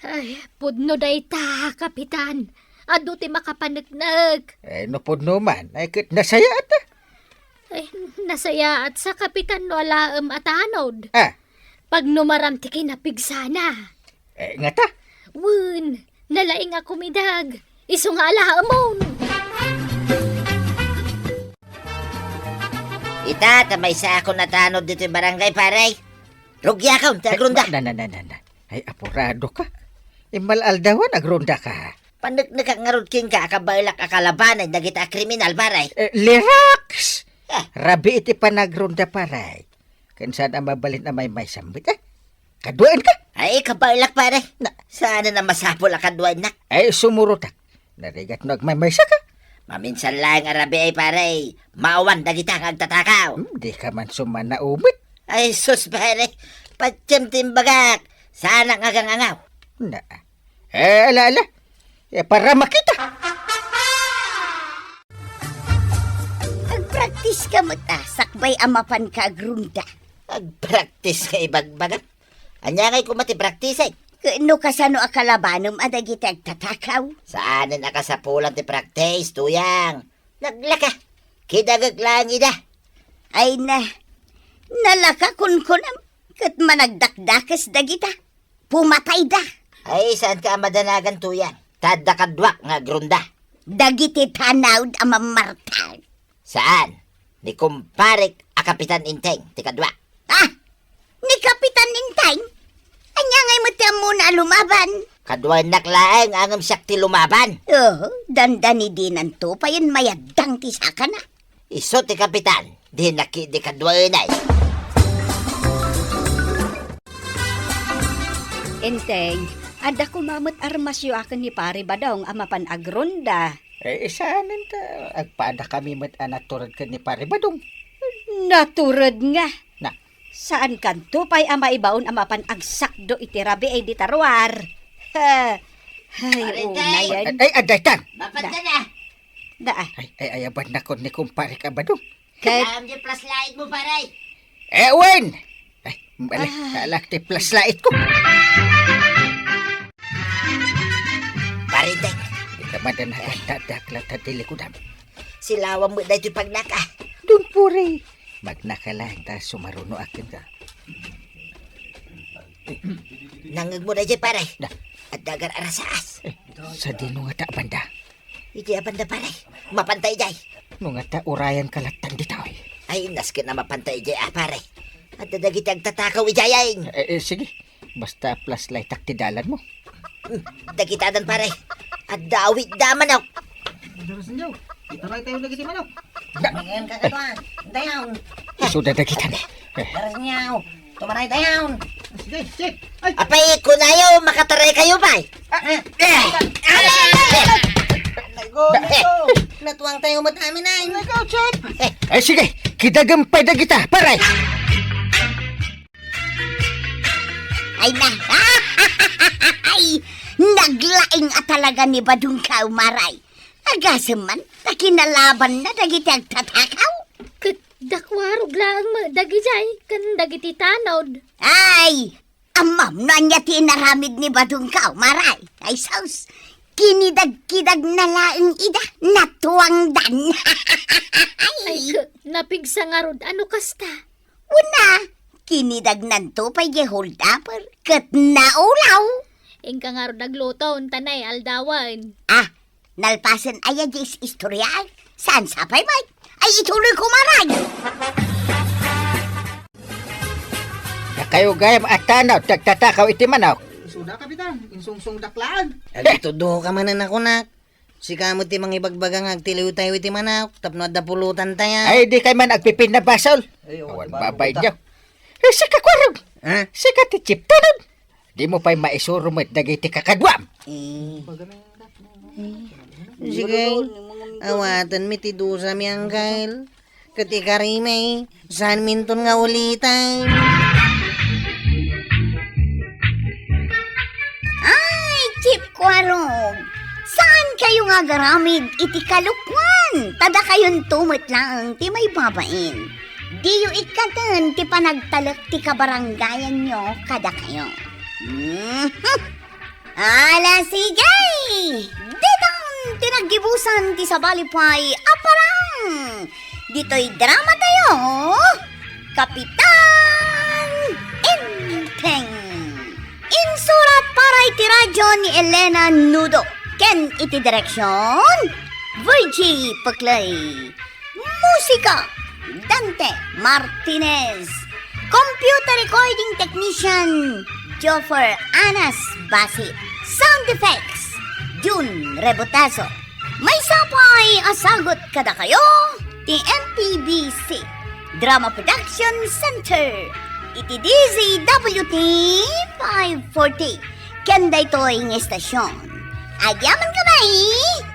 Ay, pudno dayta, Kapitan. Adu ti makapaneknek. Eh, no pudno man, ay ket nasayaat, ah. Ay, nasayaat sa Kapitan no alaem a tanod. Ah. Pagnumaram ti kinapigsana. Eh, ngata? Wen, nalaing a kumidag. Isu nga alaemon. Ita, ta maysa a kun a tanod ditoy barangay, pare. Rugiakon, ti agronda. Na, na, na, na, na. Ay, apurado ka. Immal-aldawan, agronda ka. Paneknekak ngarud kenka a kabaelak a kalabanen dagita a kriminal, pare. Eh, relax! Ah. Rabii ti panagronda, pare. Ken saan a mabalin a maymaysa met, eh? Kaduaenka? Ay, kabaelak, pare. Na. Saan a masapul a kaduaennak? Ay, sumurotak. Narigat no agmaymaysa ka. Maminsan laeng a rabii, pare. Maawan dagita nga agtatakaw. Hmm, di ka man sumanaw met. Ay, sus, pare. Patiem ti imbagak. Saanak nga agangangaw. Na. Eh, ala, ala. Eh, para makita. Agpraktis ka met, ah, sakbay a mapanka agronda. Agpraktis ka ibagbagam? Ania ngay koma ti praktisek? Ken no kasano a kalabanem a dagiti agtatakaw? Saanen a kasapulan ti praktis, tuyang. Naglaka. Kidagek laeng ida. Ay na, nalaka kunkunam, ket managdakdakes dagita. Pumatayda. Ay, saanka a madanagan, tuyang. Ta adda kaduak nga agronda. Dagiti tanawd a mammartag. Saan? Ni kumparek a Kapitan Enteng ti kadua. Ah! Ni Kapitan Enteng? Ania ngay met ti ammona a lumaban? Kaduaennak laeng ngem siak ti lumaban. Oh, dandani dinanto payen mayaddang ti sakana. Isu ti kapitan, di nakidi kaduaenay. Enteng, adda koma met armasyo a ken ni Pare Badong a mapan agronda. Eh, saanen ta agpadakami met a natured ken ni Pare Badong. Natured nga. Na. Saankanto pay a maibaon a mapan agsakdo iti rabii dita ruar. Ha. Ay, Pare Enteng! Unayen. Ay, ay, adda itan. Mapan ka na. Da, ah. Ay, ay, ayabannakon ni kumparek a Badong. Ket Alam di flashlight mo, pare. Eh, wen! Ay, bale, Ah. alak ti flashlight ko. Pare Enteng. Ikaw madan na ganda dakla ta di likudam. Silawam mo daytoy pagnaka. Don't worry. Magnaka lang ta sumaruno akin ka. Nangeg mo daytoy, pare. Da. Adda agar-arasaas. Eh, sadino ngata banda? Iti a banda, pare. Mapanta idiay. No ngata urayan ka latta ditoy. Ay, nasken a mapanta idiay, ah, pare. Adda dagiti agtatakaw idiay, ay. Eh, eh, sige. Basta flashlight-ak ti dalan mo. Hmm, dagita dan, pare. Adda awit da manok. Daras niyo. Itaray tayo dagiti manok. Da- Ayan, kakatuan. Dayon. Isu da dagita ni. Eh. Daras niyo. Tumaray dayon. Sige, sige. Ay. Apay, kunayo, makataray kayo, bay. Ah. Eh. Ay, go, go. Natuang tayo met amin ay. Ay, go, Chip. Eh. Ay, sige, kidagem pay dagita, pare. Ay na. Ay, naglaing a talaga ni Badong Kaumaray. Agasem man, ta kinalabanna dagiti agtatakaw. Ket dakwarog laeng met dagidiay ken dagiti tanod. Ay, ammom no ania ti inaramid ni Badong Kaumaray. Ay, sus, kinidagkidagna laeng ida, natuangdan. Ay, ket napigsa ngarud a no kasta. Una, kinidagnanto pay diay holdupper ket naulaw. Inka ngarud agluto, ta nay aldawen. Ah, nalpasen aya diay is-istorya? Saan sa pay met? Ay, ituloy ko maray! Dakayo gayam a tanod ti agtatakaw iti manok. Isuda, Kapitan. Insungsong daklaan. Agitudo ka manen a kunak. Sika met ti mangibagbaga nga agtiliw tayo iti manok tapno adda pulutan tayo. Ay, di kay man agpipinna basol. Ay, oo, awan di ba, babaen puta. Niyo. Eh, sika, Kwarog. Ha? Sika ti chief tanod. Di mo pay maisuro met dagiti kakaduam. Eh. Eh. Sige. Awaten mi ti dusa mi, Angkel. Ket ikarimi, saan minton nga ulitan? Ay, Chief Kwarog, saan kayo nga agaramid iti kalokuan? Ta dakayonto met laeng ti maibabain. Diyo ikkaten ti panagtalek ti kabarangayanyo kadakayo. Mhm. Ala, sige! Ditan ti naggibusan ti sabali pay a parang. Ditoy drama tayo, Kapitan Enteng. Insurat para iti radyo ni Elena Nudo ken iti direksyon, Virgie Paclay. Musika, Dante Martinez. Computer recording technician, Joffer Anas Basit. Sound effects, Jun Rebotazo. Maysa pay a sagut kadakayo ti M P B C Drama Production Center iti D Z W T five forty. Ken daytoy nga istasyon, agyamankami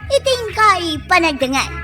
iti inkay panagdangan.